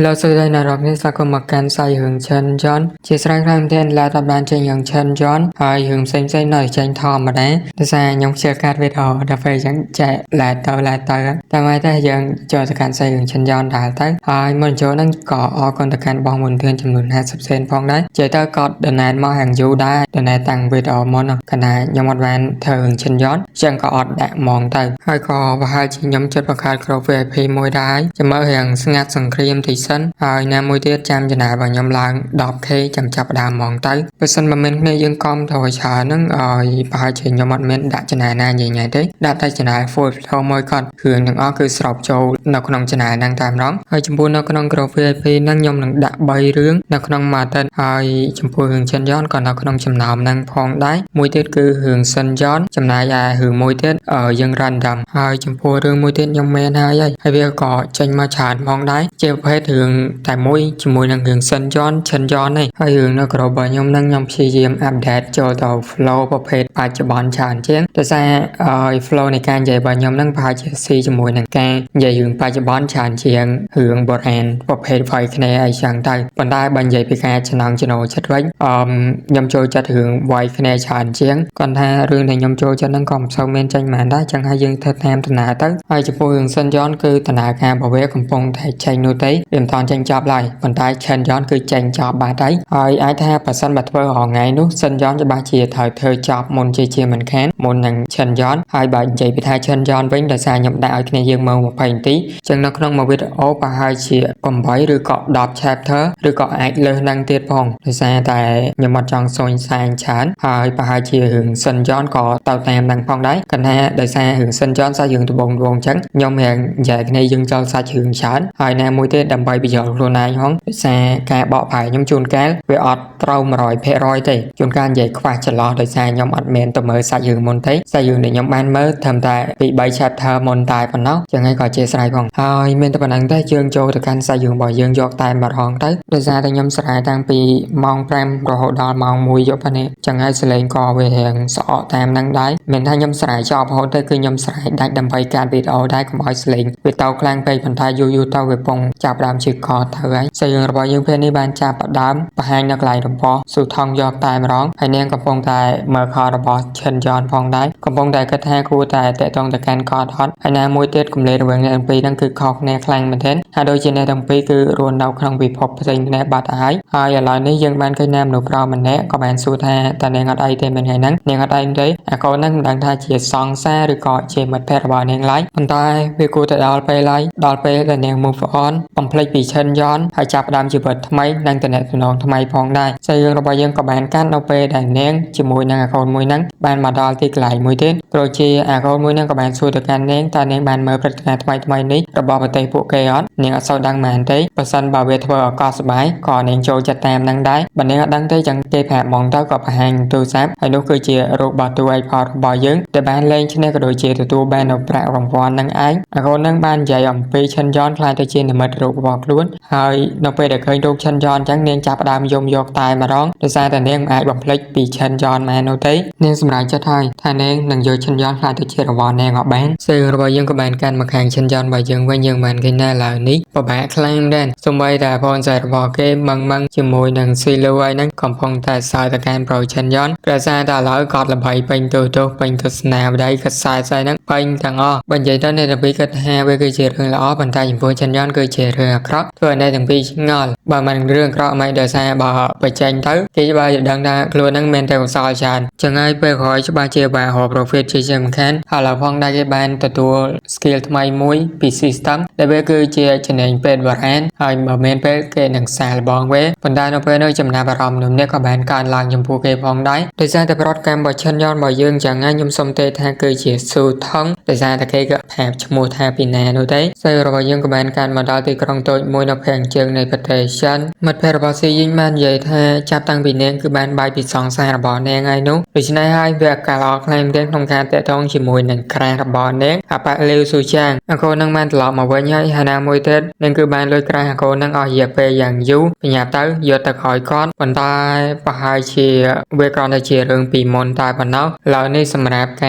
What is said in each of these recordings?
លោកសួស្តីអ្នកនរគ្នាស្វាគមន៍មកកាន់សាយរឿងឈិនយ៉នជាស្រ័យខ្លាំងមែនទែនឡាតបានចេញរឿងឈិនយ៉នហើយរឿងផ្សេងផ្សេងនៅចេញធម្មតាដោយសារខ្ញុំខ្ជិលកាត់វីដេអូដល់ពេលអញ្ចឹងចែកឡាតទៅឡាតទៅតែមកតែយើងចូលទៅកាន់សាយរឿងឈិនយ៉នដែរទៅហើយមុនចូលហ្នឹងក៏អរគុណទៅកាន់បងមុនធឿនចំនួន50សេនផងដែរចេះទៅក៏ donate មកហាងយូរដែរ donate តាំងវីដេអូមុនខណៈខ្ញុំអត់បានធ្វើរឿងឈិនយ៉នអញ្ចឹងក៏អត់ដាក់ហ្មងទៅហើយក៏ប្រហែលជាខ្ញុំចិត្តបង្កើតក្រុម VIP មួយដែរចាំមើលរឿងស្ងាត់សង្គ្រាមទីសិនហើយណាមួយទៀតចាំចំណាយរបស់ខ្ញុំឡើង 10K ចាំចាប់ផ្ដើមហ្មងទៅបើសិនបើមានគ្នាយើងកំទៅឲ្យច្រើនហ្នឹងឲ្យប្រហែលជាខ្ញុំអត់មានដាក់ចំណាយណាញ៉ៃៗទេដាក់តែចំណាយ full flow មួយគាត់គ្រឿងទាំងអស់គឺស្របចូលនៅក្នុងចំណាយហ្នឹងតែម្ដងហើយចំពោះនៅក្នុងក្រុម VIP ហ្នឹងខ្ញុំនឹងដាក់3រឿងនៅក្នុងមួយអាទិត្យហើយចំពោះរឿងចិនយ៉នក៏នៅក្នុងចំណោមហ្នឹងផងដែរមួយទៀតគឺរឿងសិនយ៉នចំណែកឯរឿងមួយទៀតយើង random ហើយចំពោះរឿងមួយទៀតខ្ញុំមានហើយហើយវាក៏ចេញមកច្រើនផងដែរជាប្រភេទរឿងតែមួយជាមួយនឹងរឿងសិនយ៉នឈិនយ៉ននេះហើយរឿងនៅក្រុមរបស់ខ្ញុំហ្នឹងខ្ញុំព្យាយាម update ចូលទៅ flow ប្រភេទបច្ចុប្បន្នច្រើនជាងដោយសារឲ្យ flow នៃការនិយាយរបស់ខ្ញុំហ្នឹងប្រហែលជាស៊ីជាមួយនឹងការនិយាយរឿងបច្ចុប្បន្នច្រើនជាងរឿងបុរាណប្រភេទវ័យគ្នាអីចឹងទៅប៉ុន្តែបើនិយាយពីការចំណងចំណូលចិត្តវិញអឺខ្ញុំចូលចិត្តរឿងវ័យគ្នាច្រើនជាងគាត់ថារឿងដែលខ្ញុំចូលចិត្តហ្នឹងក៏មិនសូវមានចេញហ្មងដែរចឹងហើយយើងធ្វើតាមដំណើរទៅហើយចំពោះរឿងសិនយ៉នគឺដំណើរការរបស់វាកំពុងតែចេញនោះទេវាមិនទាន់ចេញចប់ឡើយប៉ុន្តែឆិនយ៉នគឺចេញចប់បាត់ហើយហើយអាចថាបើសិនបើធ្វើរាល់ថ្ងៃនោះសិនយ៉នច្បាស់ជាត្រូវធ្វើចប់មុនជាជាមិនខានមុននឹងឆិនយ៉នហើយបើនិយាយពីថាឆិនយ៉នវិញដោយសារខ្ញុំដាក់ឲ្យគ្នាយើងមើល20នាទីចឹងនៅក្នុងមួយវីដេអូប្រហែលជា8ឬក៏10 chapter ឬក៏អាចលើសនឹងទៀតផងដោយសារតែខ្ញុំអត់ចង់សូញសាងច្រើនហើយប្រហែលជារឿងសិនយ៉នក៏ទៅតាមនឹងផងដែរកណ្ណាដោយសាររឿងសិនយ៉នសាច់រឿងដំបងដំបងចឹងខ្ញុំរៀងនិយាយគ្នាយើងចោលសាច់រឿងច្រើនហើយណាមួយទៀតដើម្បីប្រយោជន៍ខ្លួនឯងហងដោយសារការបកប្រែខ្ញុំជួនកាលវាអត់ត្រូវ100%ទេជួនកាលនិយាយខ្វះចន្លោះដោយសារខ្ញុំអត់មានទៅមើលសាច់រឿងមុនទេសាច់រឿងដែលខ្ញុំបានមើលត្រឹមតែពី3 chapter មុនតែប៉ុណ្ណោះចឹងហើយក៏ជាស្រ័យផងហើយមានតែប៉ុណ្ណឹងទេយើងចូលទៅកាន់សាច់រឿងរបស់យើងយកតែម្ដងទៅដោយសារតែខ្ញុំស្រែតាំងពីម៉ោង5រហូតដល់ម៉ោង1យប់ហ្នឹងចឹងហើយសលេងក៏វារៀងស្អកតាមហ្នឹងដែរមិនថាខ្ញុំស្រែចប់រហូតទេគឺខ្ញុំស្រែដាច់ដើម្បីកាត់វីដេអូដែរកុំឲ្យសលេងវាទៅខ្លាំងពេកប៉ុន្តែយូរយូរទៅវាពងចាប់ដើមជាកទៅហើយសាច់រឿងរបស់យើងពេលនេះបានចាប់ផ្ដើមបង្ហាញនៅកន្លែងរបស់ស៊ូថងយកតែម្ដងហើយនាងកំពុងតែមើលខោរបស់ឈិនយ៉នផងដែរកំពុងតែគិតថាគួរតែតាក់ទងទៅកាន់គាត់អត់ហើយណាមួយទៀតគម្លាតរវាងអ្នកទាំងពីរហ្នឹងគឺខុសគ្នាខ្លាំងមែនទែនហើយដូចជាអ្នកទាំងពីរគឺរស់នៅក្នុងពិភពផ្សេងគ្នាបាត់ទៅហើយហើយឥឡូវនេះយើងបានឃើញណាមនុស្សប្រុសម្នាក់ក៏បានសួរថាតើនាងអត់អីទេមែនថ្ងៃហ្នឹងនាងអត់អីទេអាកូនហ្នឹងមិនដឹងថាជាសង្សារឬក៏ជាមិត្តភក្តិរបស់នាងឡើយប៉ុន្តែវាគួរតែដល់ពេលហើយដល់ពេលដែលនាង move on បំភ្លេចពីឈិនយ៉នហើយចាប់ផ្ដើមជីវិតថ្មីនិងទំនាក់ទំនងថ្មីផងដែរសាច់រឿងរបស់យើងក៏បានកាត់នៅពេលដែលនាងជាមួយនឹងអាកូនមួយហ្នឹងបានមកដល់ទីកន្លែងមួយទៀតព្រោះជាអាកូនមួយហ្នឹងក៏បានសួរទៅកាន់នាងតើនាងបានមើលព្រឹត្តិការណ៍ថ្មីថ្មីនេះរបស់ប្រទេសពួកគេអត់នាងអត់សូវដឹងមែនទេបើសិនបើវាធ្វើឲ្យកសប្បាយក៏នាងចូលចិត្តតាមនឹងដែរបើនាងអត់ដឹងទេចឹងគេប្រាប់ហ្មងទៅក៏បង្ហាញទូរស័ព្ទហើយនោះគឺជារូបរបស់តួឯកផលរបស់យើងដែលបានលេងឈ្នះក៏ដូចជាទទួលបាននូវប្រាក់រង្វាន់នឹងឯងអាកូននឹងបាននិយាយអំពីឈិនយ៉នក្លាយទៅជានិមិត្តរូបរបស់ខ្លួនហើយនៅពេលដែលឃើញរូបឈិនយ៉នចឹងនាងចាប់ផ្ដើមយំយកតែម្ដងដោយសារតែនាងមិនអាចបំភ្លេចពីឈិនយ៉នមែននោះទេនាងសម្រេចចិត្តហើយថានាងនឹងយកឈិនយ៉នក្លាយទៅជារបស់នាងអត់បានសឿងរបស់យើងក៏បានកាន់មកខាងឈិនយ៉នរបស់យើងវិញយើងបានឃើញថាឥឡូវនេះពិបាកខ្លាំងមែនសូម្បីតែផងចែរបស់គេមឹងមឹងជាមួយនឹងស៊ីលូហើយហ្នឹងកំពុងតែសើទៅកាន់ប្រូឈិនយ៉នដោយសារតែឥឡូវគាត់ល្បីពេញទូទស្សន៍ពេញទស្សនាវដ្តីក៏ខ្សែស្អីហ្នឹងពេញទាំងអស់បើនិយាយទៅអ្នកទាំងពីរគិតថាវាគឺជារឿងល្អប៉ុន្តែចំពោះឈិនយ៉នគឺជារឿងអាក្រក់ធ្វើឲ្យអ្នកទាំងពីរឆ្ងល់បើមិនរឿងអាក្រក់មិនដោយសារបើបញ្ចេញទៅគេច្បាស់ជាដឹងថាខ្លួនហ្នឹងមានតែកុសលច្រើនចឹងហើយពេលក្រោយច្បាស់ជាបារក profit ជាសំខាន់ហើយឡើយផងដែរគេបានទទួល skill ថ្មីមួយពី system ដែលវាគឺជាចំណេញពេទ្យបុរាណហើយបើមានពេលគេនឹងសាកល្បងវាប៉ុន្តែនៅពេលនោះចំណាប់អារម្មណ៍នោះនេះក៏បានកើនឡើងចំពោះគេផងដែរដោយសារតែប្រតិកម្មរបស់ឈិនយ៉នរបស់យើងចឹងហើយខ្ញុំសុំទេថាគឺជាស៊ូថងដោយសារតែគេក៏ប្រាប់ឈ្មោះថាពីណានោះទេសើរបស់យើងក៏បានកើនមកដល់ទីក្រុងតូចមួយនៅខាងជើងនៃប្រទេសចិនមិត្តភក្តិរបស់ស៊ីយីងបាននិយាយថាចាប់តាំងពីនាងគឺបានបាយពីសង្សាររបស់នាងហើយនោះដូច្នេះហើយវាឱកាសល្អខ្លាំងមែនទែនក្នុងការតាក់ទងជាមួយនឹងក្រាស់របស់នាងអបលាវស៊ូចាងអកូននឹងបានត្រឡប់មកវិញហើយហើយណាមួយទៀតនាងគឺបានលួចក្រាស់អកូននឹងអស់រយៈពេលយ៉ាងយូរបញ្ញាប់ទៅយកទៅក្រោយគាត់ប៉ុន្តែប្រហែលជាវាគ្រាន់តែជារឿងពីមុនតែប៉ុណ្ណោះឡើយនេះសម្រាប់កា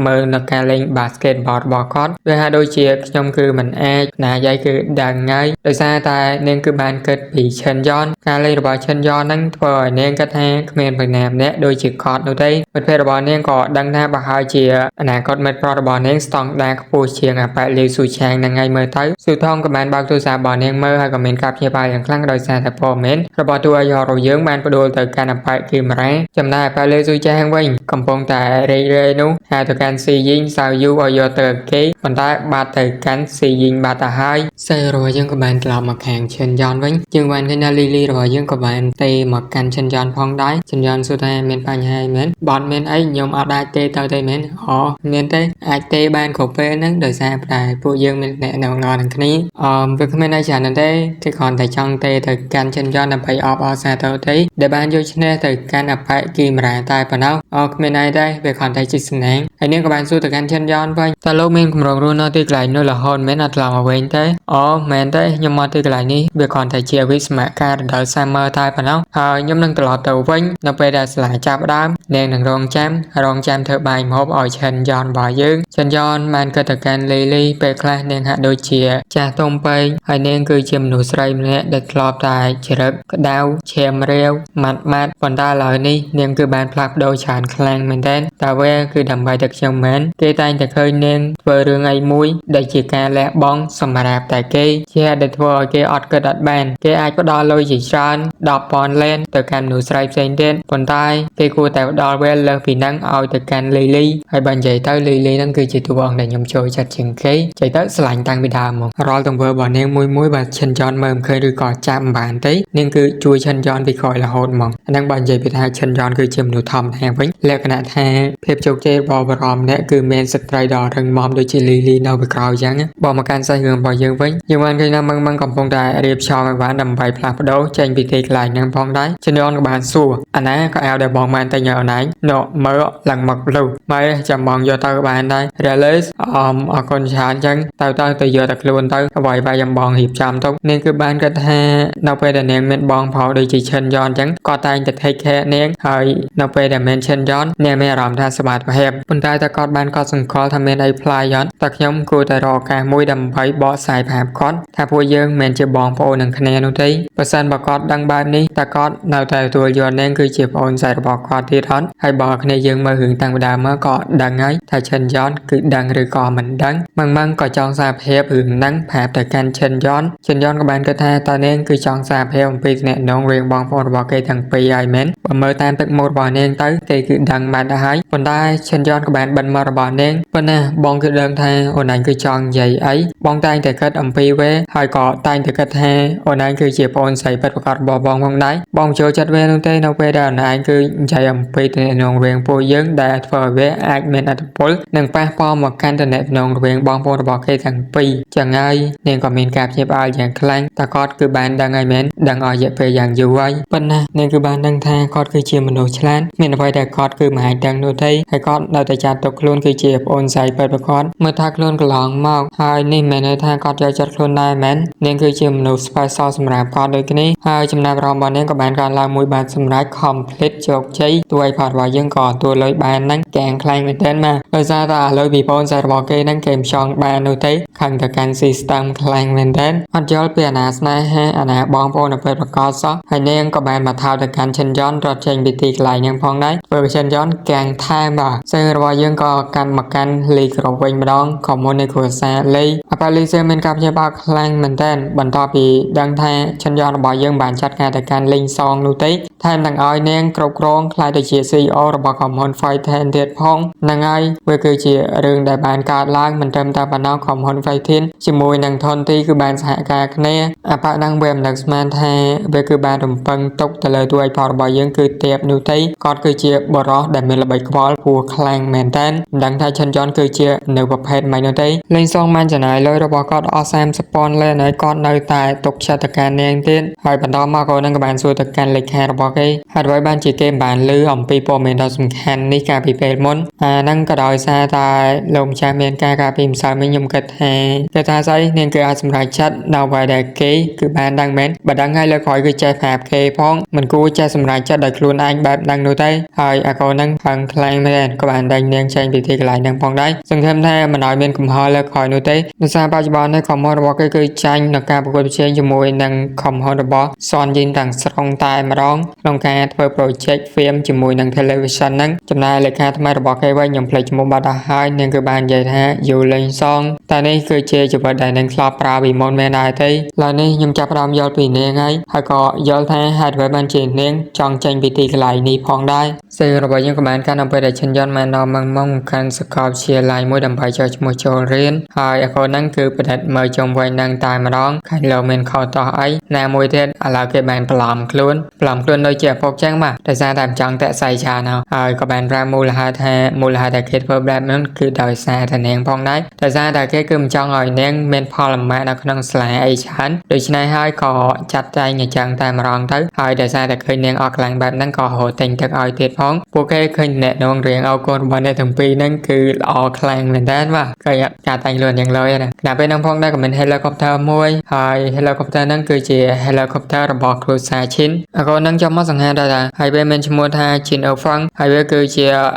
រមើលនៅការលេង basketball របស់គាត់វាហាក់ដូចជាខ្ញុំគឺមិនអាចណាយាយគឺដឹងហើយ ដោយសារតែនាងគឺបានគិតពីឈិនយ៉នការលេងរបស់ឈិនយ៉នហ្នឹងធ្វើឲ្យនាងគិតថាគ្មាននរណាម្នាក់ដូចជាគាត់នោះទេមិត្តភក្តិរបស់នាងក៏ដឹងថាប្រហែលជាអនាគតមិត្តប្រុសរបស់នាងស្តង់ដារខ្ពស់ជាងអាប៉ែលាវស៊ូឆាងហ្នឹងហើយមើលទៅស៊ូថងក៏បានបើកទូរស័ព្ទរបស់នាងមើលហើយក៏មានការព្យាបាលយ៉ាងខ្លាំងដោយសារតែព័ត៌មានរបស់តួឯករបស់យើងបានបដូរទៅកាន់អាប៉ែគីមរ៉ាចំណែកអាប៉ែលាវស៊ូឆាងវិញកំពុងតែរេករេនោះហៅទៅកាន់ស៊ីយីងសៅយូឲ្យយកទៅគេប៉ុន្តែបាត់ទៅកាន់ស៊ីយីងបាត់ទៅហើយសេរបស់យើងក៏បានត្រឡប់មកខាងឈិនយ៉នវិញយើងបានឃើញថាលីលីរបស់យើងក៏បានទេមកកាន់ឈិនយ៉នផងដែរឈិនយ៉នសួរថាមានបញ្ហាអីមែនបត់មានអីខ្ញុំអត់អាចទេទៅទេមែនអូមានទេអាចទេបានគ្រប់ពេលហ្នឹងដោយសារតែពួកយើងមានអ្នកនៅឡនឹងគ្នាអឺវាគ្មានអីច្រើនទេគេគ្រាន់តែចង់ទេទៅកាន់ឈិនយ៉នដើម្បីអបអរសាទរទេដែលបានយកឈ្នះទៅកាន់អបិគីមរ៉ាតែប៉ុណ្ណោះអូគ្មានអីទេវាគ្រាន់តែជាសំណាងហើយនាងក៏បានសួរទៅកាន់ឈិនយ៉នវិញតើលោកមានកម្រងរស់នៅទីកន្លែងនោះរហូតមែនអត់ត្រឡប់មកវិញទេអូមែនទេខ្ញុំមកទីកន្លែងនេះវាគ្រាន់តែជាវិស្មការរដូវ summer តែប៉ុណ្ណោះហើយខ្ញុំនឹងត្រឡប់ទៅវិញនៅពេលដែលសាលាចាប់ផ្ដើមនាងនឹងរងចាំរងចាំធ្វើបាយម្ហូបឲ្យឈិនយ៉នរបស់យើងឈិនយ៉នបានគិតទៅកាន់លីលីពេលខ្លះនាងហាក់ដូចជាចាស់ទុំពេកហើយនាងគឺជាមនុស្សស្រីម្នាក់ដែលធ្លាប់តែជ្រឹកក្តៅឈាមរាវម៉ាត់ម៉ាត់ប៉ុន្តែឥឡូវនេះនាងគឺបានផ្លាស់ប្ដូរច្រើនខ្លាំងមែនទែនតើវាគឺដើម្បីតែខ្ញុំមែនគេតែងតែឃើញនាងធ្វើរឿងអីមួយដែលជាការលះបង់សម្រាប់តែគេជាដែលធ្វើឲ្យគេអត់គិតអត់បានគេអាចផ្ដល់លុយជាច្រើន10,000លែនទៅកាន់មនុស្សស្រីផ្សេងទៀតប៉ុន្តែគេគួរតែផ្ដល់វេលលើសពីហ្នឹងឲ្យទៅកាន់លីលីហើយបើនិយាយទៅលីលីហ្នឹងគឺជាតួអង្គដែលខ្ញុំចូលចិត្តជាងគេនិយាយទៅស្រឡាញ់តាំងពីដើមមករាល់ទង្វើរបស់នាងមួយមួយបើឈិនយ៉នមើលមិនឃើញឬក៏ចាប់មិនបានទេនាងគឺជួយឈិនយ៉នពីក្រោយរហូតហ្មងអាហ្នឹងបើនិយាយពីថាឈិនយ៉នគឺជាមនុស្សធម្មតាវិញលក្ខណៈថាភាពជោគជ័យរបស់បរមម្នាក់គឺមានស្ត្រីដ៏រឹងមាំដូចជាលីលីនៅពីក្រោយអញ្ចឹងបើមកកាន់សាច់រឿងរបស់យើងវិញយើងបានឃើញថាមឹងមឹងកំពុងតែរៀបចំឲ្យបានដើម្បីផ្លាស់ប្ដូរចេញពីទីកន្លែងហ្នឹងផងដែរឈិនយ៉នក៏បានសួរអាណាក៏អៅដែលបងបានតែញ៉ើអូនឯងណមើលឡើងមកលុះម៉ែចាំបងយកទៅបានដែរ Release អមអរគុណច្រើនអញ្ចឹងទៅទៅទៅយកតែខ្លួនទៅអ្វីៗចាំបងរៀបចំទៅនាងគឺបានគិតថានៅពេលដែលនាងមានបងប្រុសដូចជាឈិនយ៉នអញ្ចឹងក៏តែងតែ take care នាងហើយនៅពេលដែលមានឈិនយ៉ននាងមានអារម្មណ៍ថាសុវត្ថិភាពប៉ុន្តែតើគាត់បានកត់សម្គាល់ថាមានអីប្លែកអត់តើខ្ញុំគួរតែរកឱកាសមួយដើម្បីបកស្រាយប្រាប់គាត់ថាពួកយើងមិនមែនជាបងប្អូននឹងគ្នានោះទេបើសិនបើគាត់ដឹងបែបនេះតើគាត់នៅតែទទួលយកនាងគឺជាប្អូនស្រីរបស់គាត់ទៀតអត់ហើយបើគ្នាយើងមើលរឿងតាំងពីដើមមកក៏ដឹងហើយថាឈិនយ៉នគឺដឹងឬក៏មិនដឹងមឹងមឹងក៏ចង់សារភាពរឿងហ្នឹងប្រាប់ទៅកាន់ឈិនយ៉នឈិនយ៉នក៏បានគិតថាតើនាងគឺចង់សារភាពអំពីទំនាក់ទំនងរឿងបងប្អូនរបស់គេទាំងពីរហើយមែនបើមើលតាមទឹកមុខរបស់នាងទៅគេគឺដឹងបាត់ទៅហើយប៉ុន្តែឈិនយ៉នក៏បានបិទមាត់របស់នាងប៉ុន្តែបងគឺដឹងថាអូនឯងគឺចង់និយាយអីបងតែងតែគិតអំពីវេហើយក៏តែងតែគិតថាអូនឯងគឺជាប្អូនស្រីពិតប្រាកដរបស់បងផងដែរបងចូលចិត្តវេនោះទេនៅពេលដែលអូនឯងគឺនិយាយអំពីទំនាក់ទំនងរវាងពួកយើងដែលធ្វើឲ្យវាអាចមានឥទ្ធិពលនិងប៉ះពាល់មកកាន់ទំនាក់ទំនងរវាងបងប្អូនរបស់គេទាំងពីរចឹងហើយនាងក៏មានការភ្ញាក់ផ្អើលយ៉ាងខ្លាំងតើគាត់គឺបានដឹងហើយមែនដឹងអស់រយៈពេលយ៉ាងយូរហើយប៉ុន្តែនាងគឺបានដឹងថាគាត់គឺជាមនុស្សឆ្លាតមានអ្វីដែលគាត់គឺមិនអាចដឹងនោះទេហើយគាត់នៅតែចាត់ទុកខ្លួនគឺជាប្អូនស្រីពិតប្រាកដមើលថាខ្លួនកន្លងមកហើយនេះមិនមែនន័យថាគាត់យកចិត្តខ្លួនដែរមែននាងគឺជាមនុស្ស special សម្រាប់គាត់ដូចគ្នាហើយចំណាប់អារម្មណ៍របស់នាងក៏បានកើនឡើងមួយបានសម្រេច complete ជោគជ័យទួយផលរបស់យើងក៏ទទួលលុយបានហ្នឹងកាំងខ្លាំងមែនទែនមកដោយសារតែអាលុយពីប្អូនស្រីរបស់គេហ្នឹងគេមិនចង់បាននោះទេខឹងទៅកាន់ system ខ្លាំងមែនទែនអត់យល់ពីអាណាស្នេហាអាណាបងប្អូននៅពេលប្រកបសោះហើយនាងក៏បានមកថោទៅកាន់ឈិនយ៉នរត់ចេញពីទីកន្លែងហ្នឹងផងដែរធ្វើឲ្យឈិនយ៉នកាំងថែមបាទសេរបស់យើងក៏កាន់មកកាន់លីគ្រប់វិញម្ដងខមុននៃគ្រួសារលីអប៉ាលីសេមានការព្យាបាលខ្លាំងមែនទែនបន្ទាប់ពីដឹងថាឈិនយ៉នរបស់យើងបានចាត់ការទៅកាន់លីងសងនោះទេថែមទាំងឲ្យនាងគ្រប់គ្រងក្លាយទៅជា CEO របស់ក្រុមហ៊ុន Fighten ទៀតផងហ្នឹងហើយវាគឺជារឿងដែលបានកើតឡើងមិនត្រឹមតែប៉ុណ្ណោះក្រុមហ៊ុន Fighten ជាមួយនឹងថនទីគឺបានសហការគ្នាអប៉ាដឹងវាមិននឹកស្មានថាវាគឺបានរំពឹងទុកទៅលើតួឯកផលរបស់យើងគឺទៀបនោះទេគាត់គឺជាបរិសដែលមានល្បិចក្បល់ពោះខ្លាំងមែនតើមិនដឹងថាឈិនយ៉នគឺជានៅប្រភេទម៉េចនោះទេលេងសងបានចំណាយលុយរបស់គាត់អស់30ពាន់លែនហើយគាត់នៅតែទុកចិត្តទៅកាន់នាងទៀតហើយបន្តមកគាត់នឹងក៏បានសួរទៅកាន់លេខារបស់ គេហេតុអ្វីបានជាគេមិនបានឮអំពីព័ត៌មានដ៏សំខាន់នេះកាលពីពេលមុនអាហ្នឹងក៏ដោយសារតែលោកម្ចាស់មានការការពីម្សិលមិញខ្ញុំគិតថាគេថាស្អីនាងគឺអាចសម្រេចចិត្តនៅអ្វីដែលគេគឺបានដឹងមែនបើដឹងហើយលើក្រោយគឺចេះប្រាប់គេផងមិនគួរចេះសម្រេចចិត្តដោយខ្លួនឯងបែបហ្នឹងនោះទេហើយអាកូនហ្នឹងខឹងខ្លាំងមែនក៏បានដេញនាងចេញពីទីកន្លែងហ្នឹងផងដែរសង្ឃឹមថាមិនឲ្យមានកំហុសលើក្រោយនោះទេដោយសារបច្ចុប្បន្ននេះក្រុមហ៊ុនរបស់គេគឺចាញ់នៅការប្រកួតប្រជែងជាមួយនឹងក្រុមហ៊ុនរបស់សនយិនទាំងស្រុងតែម្ដងក្នុងការធ្វើ project film ជាមួយនឹង television ហ្នឹងចំណែកលេខាថ្មីរបស់គេវិញខ្ញុំភ្លេចឈ្មោះបាត់អស់ហើយនាងគឺបាននិយាយថាយូលេងសងតែនេះគឺជាជីវិតដែលនាងធ្លាប់ប្រើពីមុនមែនដែរទេឡើយនេះខ្ញុំចាប់ផ្ដើមយល់ពីនាងហើយហើយក៏យល់ថាហេតុអ្វីបានជានាងចង់ចេញពីទីកន្លែងនេះផងដែរសេរបស់យើងក៏បានកាន់អំពើដែលឈិនយន់បានដល់ម៉ងម៉ងកាន់សាកលវិទ្យាល័យមួយដើម្បីចុះឈ្មោះចូលរៀនហើយអកូនហ្នឹងគឺប្រឌិតមើលជុំវិញនឹងតែម្ដងខាញ់លោមានខុសតោះអីណាមួយទៀតឥឡូវគេបានបន្លំខ្លួនបន្លំខ្លួនដូចជាឪពុកចឹងបាទដោយសារតែមិនចង់តាក់សៃច្រើនហើយក៏បានប្រាប់មូលហេតុថាមូលហេតុដែលគេធ្វើបែបហ្នឹងគឺដោយសារតែនាងផងដែរដោយសារតែគេគឺមិនចង់ឲ្យនាងមានផលលំបាកនៅក្នុងសាលាអីច្រើនដូច្នេះហើយក៏ចាត់ចែងអញ្ចឹងតែម្ដងទៅហើយដោយសារតែឃើញនាងអស់ខ្លាំងបែបហ្នឹងក៏រត់ទិញទឹកឲ្យទៀតផងពួកគេឃើញអ្នកនងរៀងឲ្យកូនរបស់អ្នកទាំងពីរហ្នឹងគឺល្អខ្លាំងមែនតើបាទឃើញការតែងខ្លួនយ៉ាងលយណាខណៈពេលហ្នឹងផងដែរក៏មាន helicopter មួយហើយ helicopter ហ្នឹងគឺជា helicopter របស់គ្រួសារឈិនអកូនហ្នឹងចាំមកសង្ហាដែរតាហើយវាមានឈ្មោះថាឈិនអូហ្វឹងហើយវាគឺជា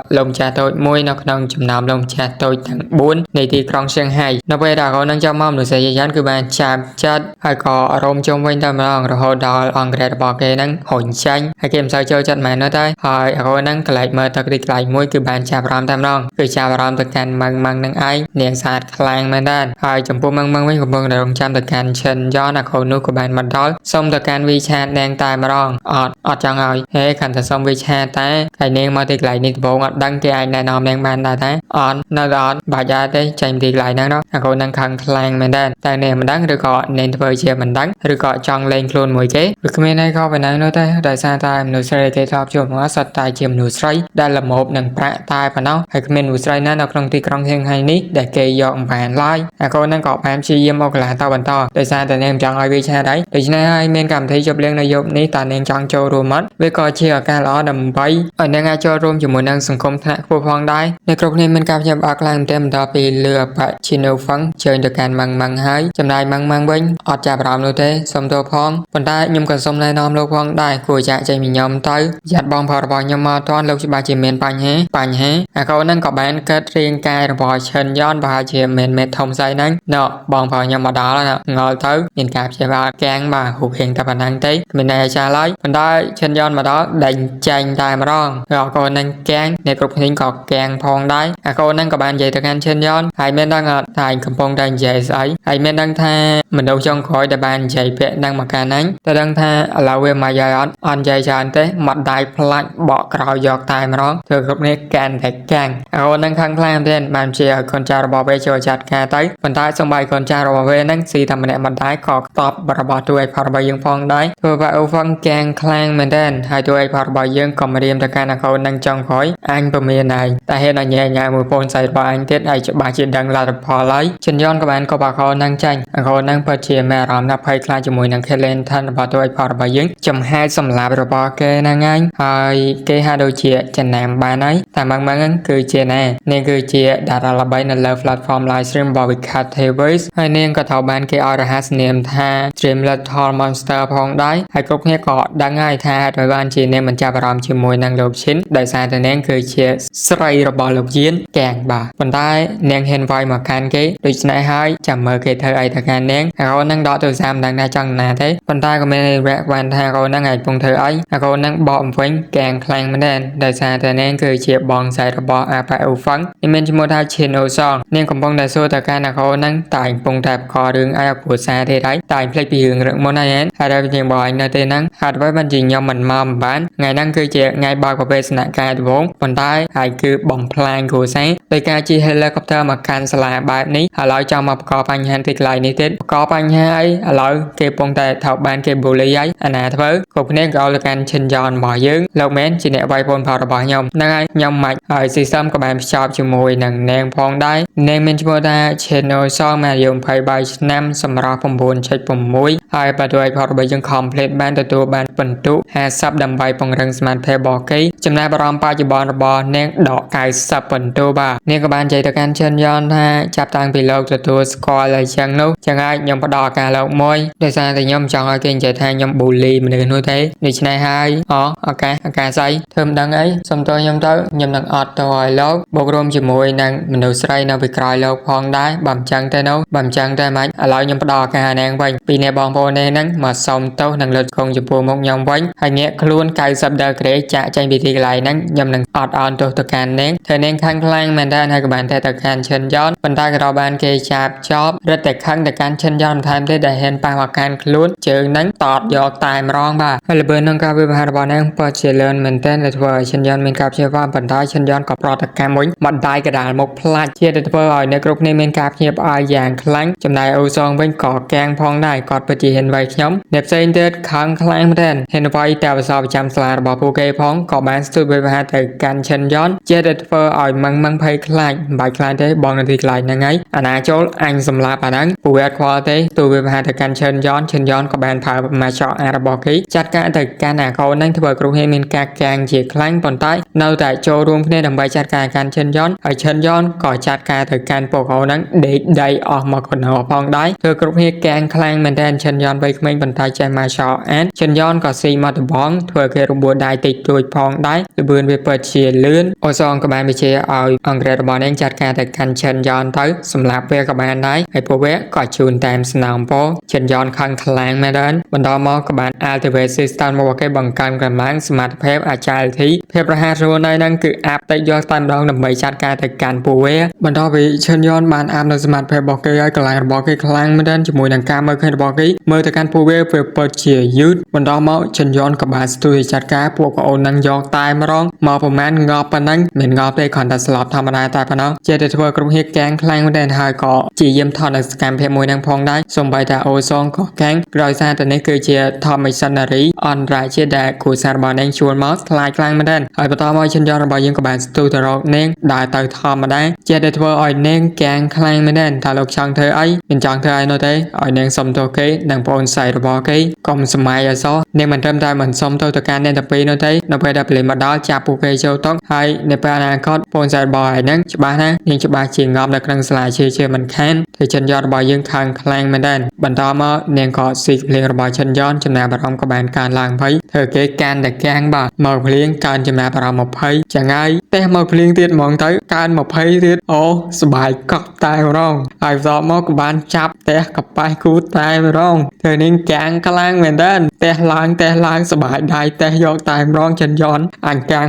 លោកម្ចាស់តូចមួយនៅក្នុងចំណោមលោកម្ចាស់តូចទាំង4នៃទីក្រុងសៀងហៃនៅពេលដែលអកូនហ្នឹងចាំមកមនុស្សយាយ៉ានគឺបានចាប់ចិត្តហើយក៏រោមជុំវិញតែម្ដងរហូតដល់អង្គរក្សរបស់គេហ្នឹងរុញចាញ់ហើយគេមិនសូវចូលចិត្តមែននោះទេហើយអកូនហ្នឹងកន្លែងមើលទឹកទីកន្លែងមួយគឺបានចាប់អារម្មណ៍តែម្ដងគឺចាប់អារម្មណ៍ទៅកាន់ម៉ឹងម៉ឹងនឹងឯងនាងស្អាតខ្លាំងមែនតើហើយចំពោះម៉ឹងម៉ឹងវិញកំពុងតែរងចាំទៅកាន់ឈិនយ៉នអាកូននោះក៏បានមកដល់សុំទៅកាន់ WeChat នាងតែម្ដងអត់អត់ចង់ឲ្យហេខណ្ឌតែសុំ WeChat តែហើយនាងមកទីកន្លែងនេះដំបូងអត់ដឹងគេអាចណែនាំនាងបានដែរតែអត់នៅតែអត់បាច់ដែរទេចេញទីកន្លែងហ្នឹងដល់អាកូនហ្នឹងខឹងខ្លាំងមែនតើតែនាងមិនដឹងឬក៏នាងធ្វើជាមិនដឹងឬក៏ចង់លេងខ្លួនមួយគេវាគ្មានអីខុសពីហ្នឹងនោះទេដោយសារតែមនុស្សស្រីគេធ្លាប់ជួបមកសុទ្ធតែជាមនុស្សស្រីដែលល្មោភនឹងប្រាក់តែប៉ុណ្ណោះហើយគ្មានមនុស្សស្រីណានៅក្នុងទីក្រុងសៀងហៃនេះដែលគេយកអំបានឡើយអាកូនហ្នឹងក៏បានព្យាយាមមកកន្លះតបន្តដោយសារតែនាងចង់ឲ្យវាឆាតហើយដូច្នេះហើយមានកម្មវិធីជប់លៀងនៅយប់នេះតើនាងចង់ចូលរួមអត់វាក៏ជាឱកាសល្អដើម្បីឲ្យនាងអាចចូលរួមជាមួយនឹងសង្គមថ្នាក់ខ្ពស់ផងដែរនៅគ្រប់គ្នាមានការភ្ញាក់ផ្អើលខ្លាំងមែនទែនបន្ទាប់ពីលឺអបឈីណូហ្វឹងជើញទៅកាន់ម៉ាំងម៉ាំងហើយចំណែកម៉ាំងម៉ាំងវិញអត់ចាប់អារម្មណ៍នោះទេសុំទោសផងប៉ុន្តែខ្ញុំក៏សុំណែនាំលោកផងដែរគួរចាក់ចេញពីខ្ញុំទៅយ៉ាត់បងប្រុសរបស់ខ្ញុំមកតាន់លោកច្បាស់ជាមានបញ្ហាបញ្ហាអាកូនហ្នឹងក៏បានកើតរាងកាយរបស់ឈិនយ៉នប្រហែលជាមិនមែនធំស្អីហ្នឹងណបងប្រុសខ្ញុំមកដល់ហើយងល់ទៅមានការព្យាបាលកាំងបាទរូបរាងតែប៉ុណ្ណឹងទេគ្មានន័យអាចារ្យឡើយប៉ុន្តែឈិនយ៉នមកដល់ដេញចាញ់តែម្ដងហើយអាកូនហ្នឹងកាំងអ្នកគ្រប់គ្នាក៏កាំងផងដែរអាកូនហ្នឹងក៏បាននិយាយទៅកាន់ឈិនយ៉នហើយមានដឹងអត់ថាឯងកំពុងតែនិយាយស្អីហើយមានដឹងថាមនុស្សចុងក្រោយដែលបាននិយាយពាក្យហ្នឹងមកកាលហ្នឹងតែដឹងថាឥឡូវវាមកយាយអត់អត់និយាយច្រើនទេមកដៃផ្លាច់បកក្រោយយកតែម្ដងធ្វើគ្រប់នេះកាន់តែកាំងអាកូនហ្នឹងខឹងខ្លាំងមែនទែនបានជាឲ្យកូនចៅរបស់វាចូលចាត់ការទៅប៉ុន្តែសំបីកូនចៅរបស់វាហ្នឹងស៊ីតែម្នាក់មិនដែរក៏តបរបស់ទួឯផលរបស់យើងផងដែរធ្វើឲ្យអូហ្វឹងកាំងខ្លាំងមែនទែនហើយទួឯផលរបស់យើងក៏មករៀមទៅកាន់អាកូនហ្នឹងចុងក្រោយអញពមៀនឯងតែហ៊ានឲ្យញ៉ែញ៉ែមួយពូនស្អីរបស់អញទៀតហើយច្បាស់ជាដឹងលទ្ធផលហើយចិនយ៉នក៏បានកបអាកូនហ្នឹងចាញ់អាកូនហ្នឹងពិតជាមានអារម្មណ៍ថាភ័យខ្លាចជាមួយនឹង Kellen ឋានរបស់ទួឯផលរបស់យើងចំហែសម្លាប់របស់គេហ្នឹងឯងហើយគេហាក់ដូចជាចំណាំបានហើយតែម៉ងម៉ងហ្នឹងគឺជាណានាងគឺជាតារាល្បីនៅលើ platform live stream របស់ Wicked TV ហើយនាងក៏ត្រូវបានគេឲ្យរហស្សនាមថា Dream Little Monster ផងដែរហើយគ្រប់គ្នាក៏ដឹងហើយថាហេតុអ្វីបានជានាងមិនចាប់អារម្មណ៍ជាមួយនឹងលោកឈិនដោយសារតែនាងគឺជាស្រីរបស់លោកយៀនកាំងបាទប៉ុន្តែនាងហ៊ានវាយមកកាន់គេដូច្នេះហើយចាំមើលគេធ្វើអីទៅកាន់នាងអាកូននឹងដកទូរស័ព្ទមិនដឹងថាចង់ណាទេប៉ុន្តែក៏មានរយៈបានថាកូននឹងឯងពងធ្វើអីអាកូននឹងបកវិញកាំងខ្លាំងមែនទែនដោយសារតែនាងគឺជាបងស្រីរបស់អាប៉ាអូហ្វឹងនេះមានឈ្មោះថាឈិនអូសងនាងកំពុងតែសួរទៅកាន់អាកូននឹងតែកំពុងតែបករឿងអីឲ្យគ្រួសារទេហើយតែភ្លេចពីរឿងរឿងមុនហើយហើយដល់ជាងបងឯងនៅទេហ្នឹងហេតុអ្វីបានជាខ្ញុំមិនមកមិនបានថ្ងៃហ្នឹងគឺជាថ្ងៃបើកប្រវេសនកាយដំបូងប៉ុន្តែហើយគឺបំផ្លាញគ្រួសារដោយការជិះ helicopter មកកាន់សាលាបែបនេះឥឡូវចង់មកបង្កបញ្ហាទីកន្លែងនេះទៀតបង្កបញ្ហាអីឥឡូវគេពងតែថោកបានគេបូលីហើយអាណាធ្វើគ្រប់គ្នាក៏ឲ្យទៅកាន់ឈិនយ៉នរបស់យើងលោកមែនជាអ្នកវាយពូនផលរបស់ខ្ញុំហ្នឹងហើយខ្ញុំមិនហើយ system ក៏បានភ្ជាប់ជាមួយនឹងនាងផងដែរនាងមានឈ្មោះថា Channel សងមានអាយុ23ឆ្នាំសម្រាប់9.6ហើយបើទោះឲ្យផលរបស់យើង complete បានទទួលបាន ពិន្ទុ50ដើម្បីពង្រឹងសមត្ថភាពរបស់គេចំណាយបារម្ភបច្ចុប្បន្នរបស់នាងដក90ពិន្ទុបាទនាងក៏បាននិយាយទៅកាន់ឈិនយ៉នថាចាប់តាំងពីលោកទទួលស្គាល់ហើយចឹងនោះចឹងហើយខ្ញុំផ្ដល់ឱកាសលោកមួយដោយសារតែខ្ញុំចង់ឲ្យគេនិយាយថាខ្ញុំ bully មនុស្សនោះទេដូច្នេះហើយអូឱកាសឱកាសស្អីធ្វើមិនដឹងអីសុំទោសខ្ញុំទៅខ្ញុំនឹងអត់ទៅឲ្យលោកបូករួមជាមួយនឹងមនុស្សស្រីនៅពីក្រោយលោកផងដែរបើមិនចឹងទេនោះបើមិនចឹងទេម៉េចឥឡូវខ្ញុំផ្ដល់ឱកាសឲ្យនាងវិញពីអ្នកបងប្អូននេះហ្នឹងមកសុំទោសនិងលុតគង់ចំពោះមុខខ្ញុំវិញហើយងាកខ្លួន90ដឺក្រេចាក់ចេញពីទីកន្លែងហ្នឹងខ្ញុំនឹងអត់អោនទោសទៅកាន់នាងធ្វើនាងខឹងខ្លាំងមែនតើហើយក៏បានតែទៅកាន់ឈិនយ៉នប៉ុន្តែក៏រកបានគេចាប់ចប់រឹតតែខឹងទៅកាន់ឈិនយ៉នបន្ថែមទៀតដែលហ៊ានប៉ះមកកាន់ខ្លួនជើងហ្នឹងតតយកតែម្ដងបាទហើយល្បឿនក្នុងការវិវត្តរបស់នាងពិតជាលឿនមែនទែនដែលធ្វើឲ្យឈិនយ៉នមានការព្យាបាលប៉ុន្តែឈិនយ៉នក៏ប្រតិកម្មវិញមកដៃកដាលមុខផ្លាច់ជាដែលធ្វើឲ្យនៅគ្រប់គ្នាមានការភ្ញាក់ផ្អើលយ៉ាងខ្លាំងចំណែកអូសងវិញក៏កាំងផងដែរគាត់ពិតជាហ៊ានវាយខ្ញុំអ្នកផ្សេងទៀតខឹងខ្លាំងមែនទែនហ៊ានវាយតែវសប្រចាំសាលារបស់ពួកគេផងក៏បានស្ទួយវិវត្តទៅកាន់ឈិនយ៉នជាដែលធ្វើឲ្យម៉ឹងម៉ឹងភ័យខ្លាចមិនបាច់ខ្លាចទេបងនៅទីកន្លែងហ្នឹងហើយអាណាចូលអញសម្លាប់អាហ្នឹងពួកវាអត់ខ្វល់ទេស្ទួយវិវត្តទៅកាន់ឈិនយ៉នឈិនយ៉នក៏បានប្រើម៉ាចកអារបស់គេចាត់ការទៅកាន់អាកូនហ្នឹងធ្វើឲ្យគ្រប់គ្នាមានការកាំងជាខ្លាំងប៉ុន្តែនៅតែចូលរួមគ្នាដើម្បីចាត់ការកាន់ឈិនយ៉នហើយឈិនយ៉នក៏ចាត់ការទៅកាន់ពួកកូនហ្នឹងដេកដីអស់មកកណោផងដែរធ្វើគ្រប់គ្នាកាំងខ្លាំងមែនទែនឈិនយ៉នវ័យក្មេងប៉ុន្តែចេះម៉ាចកអានឈិនយ៉នក៏ស៊ីមកដបងធ្វើគេរបួសដៃតិចតួចផងដែរលបឿនវាពិតជាលឿនអូសងក៏បានបញ្ជាឲ្យអង្គររបស់នាងចាត់ការទៅកាន់ឈិនយ៉នទៅសម្លាប់វាក៏បានដែរហើយពួកវាក៏ជូនតាមស្នើពោឈិនយ៉នខឹងខ្លាំងមែនទែនបន្តមកក៏បាន activate system របស់គេបង្កើនកម្លាំងសមត្ថភាព agility ភាពរហ័សរហួនហើយហ្នឹងគឺអាប់តិចយកតែម្ដងដើម្បីចាត់ការទៅកាន់ពួកវាបន្តពីឈិនយ៉នបានអាប់នៅសមត្ថភាពរបស់គេហើយកន្លែងរបស់គេខ្លាំងមែនទែនជាមួយនឹងការមើលឃើញរបស់គេមើលទៅកាន់ពួកវាវាពិតជាយឺតបន្តមកឈិនយ៉នក៏បានស្ទុយចាត់ការពួកប្អូននឹងយកតែម្ដងមកប្រហែលងាប់ប៉ុណ្ណឹងមិនងាប់ទេគ្រាន់តែស្លាប់ធម្មតាតែប៉ុណ្ណោះចេះតែធ្វើគ្រប់ហៀកកាំងខ្លាំងមែនទែនហើយក៏ជាយាមថតនៅសកម្មភាពមួយនឹងផងដែរសូម្បីតែអូសងក៏កាំងក្រោយសារតែនេះគឺជា Top Missionary អន្តរជាតិដែលគ្រួសាររបស់នាងជួលមកខ្លាចខ្លាំងមែនទែនហើយបន្តមកឈិនយ៉នរបស់យើងក៏បានស្ទុះទៅរកនាងដើរទៅធម្មតាចេះតែធ្វើឲ្យនាងកាំងខ្លាំងមែនទែនថាលោកចង់ធ្វើអីមិនចង់ធ្វើអីនោះទេឲ្យនាងសុំទោសគេនិងប្អូនស្រីរបស់គេកុំសម័យឲ្យសោះនាងមិនត្រឹមតែមិនសុំទោសទៅកាន់អ្នកទាំងពីរនោះទេនៅពេលដែលប៉ូលីសមកដល់ចាប់ពួកគេចូលតុហើយនៅពេលអនាគតប្អូនស្រីរបស់ឯហ្នឹងច្បាស់ណាស់នាងច្បាស់ជាងាប់នៅក្នុងសាលាជាជាមិនខានធ្វើចិនយ៉នរបស់យើងខាងខ្លាំងមែនទែនបន្តមកនាងក៏ស៊ីភ្លៀងរបស់ចិនយ៉នចំណាប់អារម្មណ៍ក៏បានកើនឡើង20ធ្វើគេកាន់តែកាំងបាទមកភ្លៀងកើនចំណាប់អារម្មណ៍20ចឹងហើយផ្ទះមកភ្លៀងទៀតហ្មងទៅកើន20ទៀតអូសបាយកប់តែម្ដងហើយបន្ទាប់មកក៏បានចាប់ផ្ទះកប៉េះគូតែម្ដងធ្វើនាងកាំងខ្លាំងមែនទែនផ្ទះឡើងផ្ទះឡើងសបាយដៃផ្ទះយកតែម្ដងចិនយ៉នអញកាំង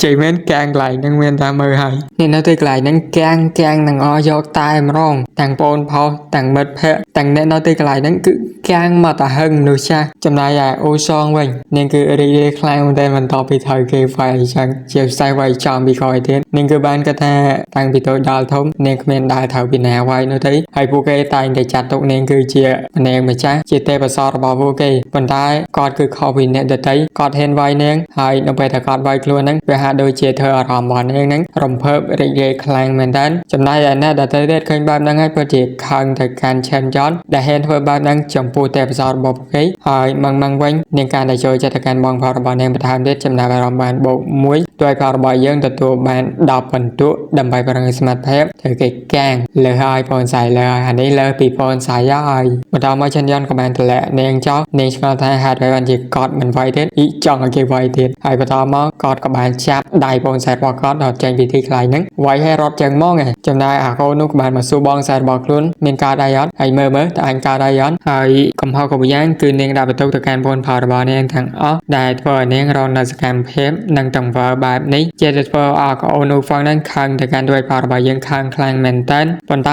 ជ័យមែនកាំងកន្លែងហ្នឹងមានតែមើលហើយនេះនៅទីកន្លែងហ្នឹងកាំងកាំងទាំងអស់យកតែម្ដងទាំងបងប្រុសទាំងមិត្តភក្តិទាំងអ្នកនៅទីកន្លែងហ្នឹងគឺកាំងមកតែហឹងមនុស្សចាស់ចំណែកឯអូសងវិញនាងគឺរីករាយខ្លាំងមែនទែនបន្ទាប់ពីត្រូវគេវាយអញ្ចឹងជាពិសេសវាយចំពីក្រោយទៀតនាងគឺបានគិតថាតាំងពីតូចដល់ធំនាងគ្មានដែលត្រូវពីណាវាយនោះទេហើយពួកគេតែងតែចាត់ទុកនាងគឺជានាងម្ចាស់ជាទេពកោសល្យរបស់ពួកគេប៉ុន្តែគាត់គឺខុសពីអ្នកដទៃគាត់ហ៊ានវាយនាងហើយនៅពេលតែគាត់វាយខ្លួនហ្នឹងវាហាក់ដូចជាធ្វើអារម្មណ៍របស់នាងហ្នឹងរំភើបរីករាយខ្លាំងមែនទែនចំណែកឯអ្នកដទៃទៀតឃើញបែបហ្នឹងហើយពិតជាខឹងទៅកាន់ឆេនយ៉នដែលហ៊ានធ្វើបែបហ្នឹងចំពោះទេពកោសល្យរបស់ពួកគេហើយម៉ឹងម៉ឹងវិញនាងកាន់តែចូលចិត្តទៅកាន់បងប្រុសរបស់នាងបន្ថែមទៀតចំណាប់អារម្មណ៍បានបូក1ដោយផលរបស់យើងទទួលបាន10ពិន្ទុដើម្បីប្រឹងសមត្ថភាពធ្វើគេកាំងលើហើយបងស្រីលើហើយអានេះលើពីបងស្រីហើយបន្តមកឆេនយ៉នក៏បានតម្លាក់នាងចោលនាងឆ្ងល់ថាហេតុអ្វីបានជាគាត់មិនវាយទៀតអ៊ីចង់ឲ្យគេវាយទៀតហើយបន្តមកគាត់ក៏បានចាប់ដៃបងស្រីរបស់គាត់ដល់ចេញពីទីកន្លែងហ្នឹងវាយឲ្យរត់ចឹងហ្មងឯងចំណែកអាកូននោះក៏បានមកសួរបងស្រីរបស់ខ្លួនមានកើតអីអត់ហើយមើលមើលតើអញកើតអីអត់ហើយកំហុសគ្រប់យ៉ាងគឺនាងដាក់បន្ទុកទៅកាន់បងផលរបស់នាងទាំងអស់ដែលធ្វើឲ្យនាងរងនៅសកម្មភាពនិងទង្វើបែបនេះជាតែធ្វើឲ្យកូននោះហ្វឹងហ្នឹងខឹងទៅកាន់ด้วยផលរបស់យើងខឹងខ្លាំងមែនតើប៉ុន្តែ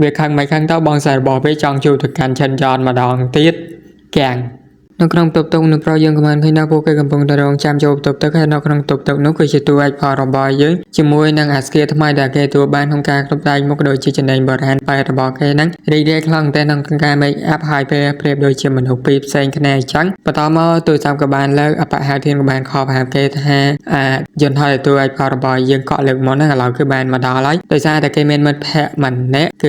វាខឹងមិនខឹងទៅបងស្រីរបស់វាចង់ជួបទៅកាន់ឆិនយ៉នម្ដងទៀតកាំងនៅក្នុងតុបតុងនៅប្រុសយើងក៏បានឃើញថាពួកគេកំពុងតែរងចាំចូលតុបទឹកហើយនៅក្នុងតុបទឹកនោះគឺជាតួឯកផលរបស់យើងជាមួយនឹងអាស្គាថ្មីដែលគេទទួលបានក្នុងការគ្រប់តែងមុខដូចជាចំណេញបុរាណបែបរបស់គេហ្នឹងរីករាយខ្លាំងតែក្នុងការ make up ហើយពេលប្រៀបដូចជាមនុស្សពីរផ្សេងគ្នាអញ្ចឹងបន្តមកទូរស័ព្ទក៏បានលើកអបហាធានក៏បានខកប្រាប់គេថាអាយន្តហោះដែលតួឯកផលរបស់យើងកក់លើកមុនហ្នឹងឥឡូវគឺបានមកដល់ហើយដោយសារតែគេមានមិត្តភ័ក្តិម្នាក់គឺ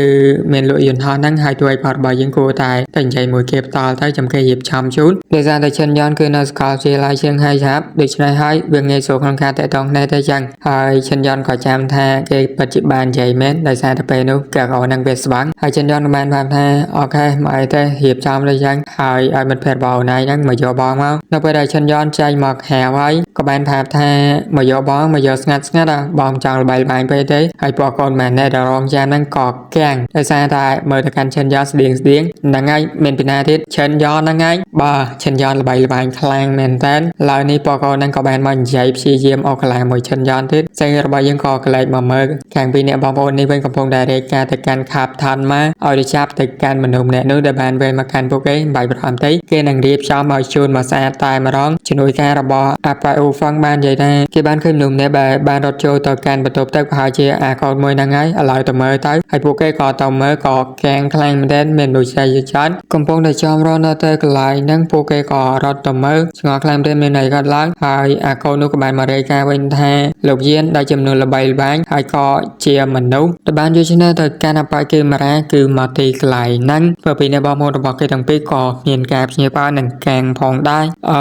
មានលក់យន្តហោះហ្នឹងហើយតួឯកផលរបស់យើងគួរតែតែនិយាយមួយគេផ្ទាល់ទៅចាំគេរៀបចំជូន ដោយសារតែឈិនយ៉នគឺនៅសាកលវិទ្យាល័យជាងហើយឆាប់ដូច្នេះហើយវាងាយស្រួលក្នុងការតាក់ទងគ្នាទៅចឹងហើយឈិនយ៉នក៏ចាំថាគេពិតជាបាននិយាយមែនដោយសារតែពេលនោះគេក៏នឹងវាស្វាងហើយឈិនយ៉នក៏បានប្រាប់ថាOK មកអីទេរៀបចំទៅចឹងហើយឲ្យមិត្តភក្តិរបស់អូនឯងហ្នឹងមកយកបងមកនៅពេលដែលឈិនយ៉នចេញមកហៅហើយក៏បានប្រាប់ថាមកយកបងមកយកស្ងាត់ស្ងាត់អាបងចង់ល្បីល្បាញពេកទេហើយពួកកូនម៉ែណែដែលរងចាំហ្នឹងក៏កាំងដោយសារតែមើលទៅកាន់ឈិនយ៉នស្តៀងស្តៀងហ្នឹងហើយមានពីណាទៀតឈិនយ៉នហ្នឹងហើយបាទឈិនយ៉នល្បីល្បាញខ្លាំងមែនតើឡើយនេះពួកកូនហ្នឹងក៏បានមកនិយាយព្យាយាមអូកន្លែងមួយឈិនយ៉នទៀតសេងរបស់យើងក៏កលែកមកមើលខាងពីអ្នកបងប្អូននេះវិញកំពុងតែរាយការណ៍ទៅកាន់ខាប់ឋានមកឲ្យទៅចាប់ទៅកាន់មនុស្សម្នាក់នោះដែលបានវេមកកាន់ពួកគេបាយប្រហែលទេគេនឹងរៀបចំឲ្យជូនមកស្អាតតែម្ដងជំនួយការរបស់អាប៉ាអ៊ូហ្វឹងបាននិយាយថាគេបានឃើញមនុស្សម្នាក់ដែលបានរត់ចូលទៅកាន់បន្ទប់ទឹកប្រហែលជាអាកូនមួយហ្នឹងហើយឥឡូវទៅមើលទៅហើយពួកគេក៏ទៅមើលក៏កាំងខ្លាំងមែនទែនមានមនុស្សជាច្រើនកំពុងតែចំរត់នៅទៅកន្លែងហ្នឹងពួកគេក៏រត់ទៅមើលឆ្ងល់ខ្លាំងមែនទែនមានអីកើតឡើងហើយអាកូននោះក៏បានមករាយការណ៍វិញថាលោកយានដែលចំនួនល្បីល្បាញហើយក៏ជាមនុស្សដែលបានយកឈ្នះទៅកាន់អបាយគេមារ៉ាគឺមកទីកន្លែងហ្នឹងព្រោះពីអ្នកបងប្អូនរបស់គេទាំងពីរក៏មានការភ្ញាក់ផ្អើលនិងកាំងផងដែរអឺ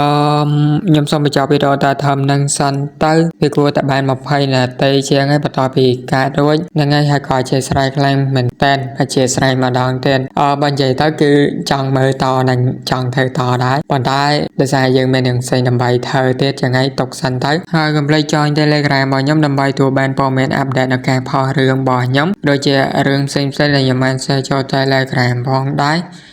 ខ្ញុំសូមបញ្ចប់វីដេអូតែធំនឹងសិនទៅវាគួរតែបាន20នាទីជាងហើយបន្ទាប់ពីកាត់រួចហ្នឹងហើយហើយក៏អធិស្ឋានខ្លាំងមែនតើអធិស្ឋានម្ដងទៀតអឺបើនិយាយទៅគឺចង់មើលតនិងចង់ធ្វើតដែរប៉ុន្តែដោយសារយើងមានរឿងផ្សេងដើម្បីធ្វើទៀតចឹងហើយទុកសិនទៅហើយកុំភ្លេច join Telegram របស់ខ្ញុំដើម្បីទទួលបានព័ត៌មាន update នៅការផុសរឿងរបស់ខ្ញុំដូចជារឿងផ្សេងៗដែលខ្ញុំបាន share ចូល Telegram ផងដែរ។